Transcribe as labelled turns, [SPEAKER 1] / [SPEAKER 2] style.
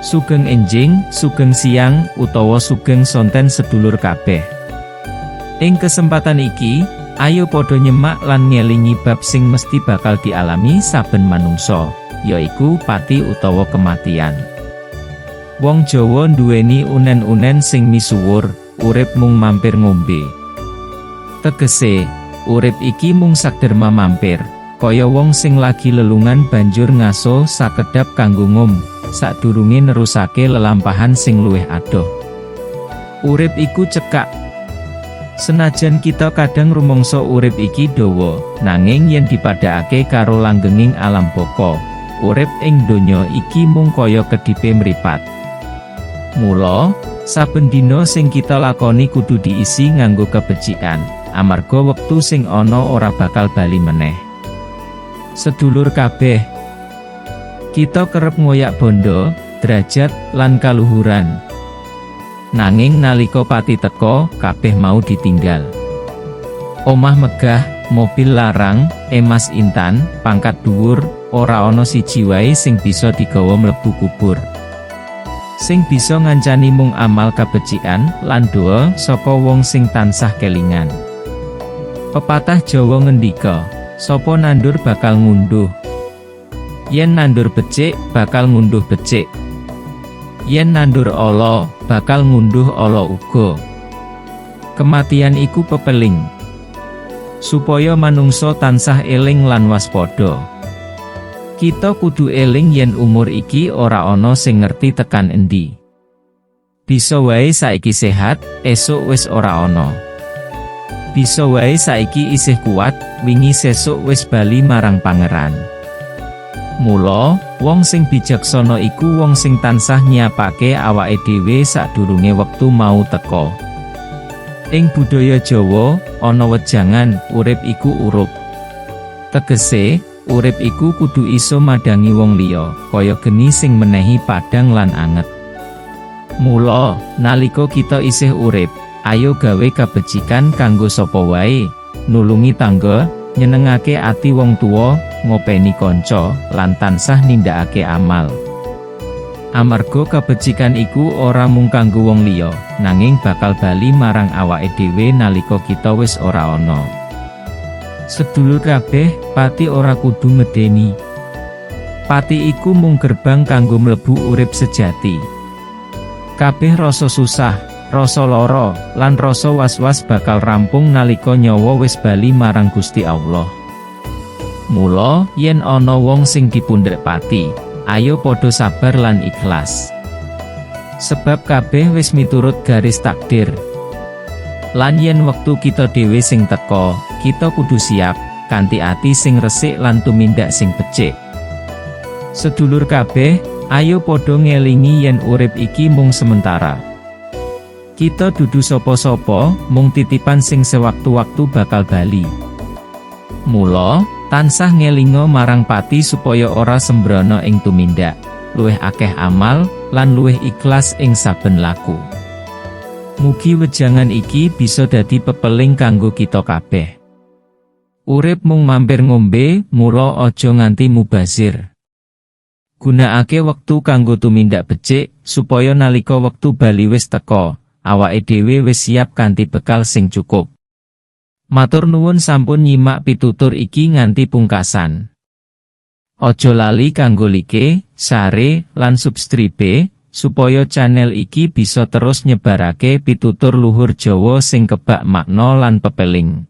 [SPEAKER 1] Sugeng enjing, sugeng siang, utawa sugeng sonten sedulur kabeh. Ing kesempatan iki, ayo padha nyemak lan ngelingi bab sing mesti bakal dialami saben manungsa, yaiku pati utawa kematian. Wong Jawa nduweni unen-unen sing misuwur, urip mung mampir ngombe. Tegese, urip iki mung sakderma mampir, kaya wong sing lagi lelungan banjur ngaso sakedhap kanggo ngom, sadurunge nerusake lelampahan sing luwih adoh. Urip iku cekak. Senajan kita kadang rumangsa urip iki dawa, nanging yen dipadhakake karo langgenging alam baka, urip ing donya iki mung kaya kedipe mripat. Mula, saben dina sing kita lakoni kudu diisi nganggo kebecikan, amarga wektu sing ana ora bakal bali meneh. Sedulur kabeh, kita kerep ngoyak bondo, derajat, lan kaluhuran. Nanging nalika pati teka, kabeh mau ditinggal. Omah megah, mobil larang, emas intan, pangkat dhuwur, ora ana siji wae sing bisa digawa mlebu kubur. Sing bisa ngancani mung amal kabecikan lan doa saka wong sing tansah kelingan. Pepatah Jawa ngendika, sapa nandur bakal ngunduh. Yen nandur becik, bakal ngunduh becik. Yen nandur ala, bakal ngunduh ala uga. Kematian iku pepeling. Supaya manungsa tansah eling lan waspada. Kita kudu eling yen umur iki ora ana sing ngerti tekan endi. Bisa wae saiki sehat, esuk wis ora ana. Bisa wae saiki isih kuat, wingi sesuk wis bali marang Pangeran. Mula, wong sing bijaksana iku wong sing tansah nyiapake awake dhewe sadurunge wektu mau teka. Ing budaya Jawa, ana wejangan, urip iku urup. Tegese, urip iku kudu iso madhangi wong liya, kaya geni sing menehi padhang lan anget. Mula, nalika kita isih urip, ayo gawe kabecikan kanggo sapa wae, nulungi tangga, nyenengake ati wong tuwa, ngopeni kanca, lan tansah nindakake amal. Amarga kabecikan iku ora mung kanggo wong liya, nanging bakal bali marang awake dhewe nalika kita wis ora ana. Sedulur kabeh, pati ora kudu medeni. Pati iku mung gerbang kanggo mlebu urip sejati. Kabeh rasa susah, rasa lara, lan rasa was-was bakal rampung nalika nyawa wis bali marang Gusti Allah. Mula, yen ana wong sing dipundhek pati, ayo padha sabar lan ikhlas. Sebab kabeh wis miturut garis takdir. Lan yen wektu kita dhewe sing teka, kita kudu siap, kanthi ati sing resik lan tumindak sing becik. Sedulur kabeh, ayo padha ngelingi yen urip iki mung sementara. Kita dudu sapa-sapa, mung titipan sing sewaktu-waktu bakal bali. Mula, tansah ngelinga marang pati supaya ora sembrono ing tumindak, luwih akeh amal, lan luwih ikhlas ing saben laku. Mugi wejangan iki bisa dadi pepeling kanggo kita kabeh. Urip mung mampir ngombe, mula aja nganti mubazir. Gunakake wektu kanggo tumindak becik, supaya nalika wektu bali wis teka, awake dhewe wis siap kanthi bekal sing cukup. Matur nuwun sampun nyimak pitutur iki nganti pungkasan. Aja lali kanggo like, share, lan subscribe, supaya channel iki bisa terus nyebarake pitutur luhur Jawa sing kebak makna lan pepeling.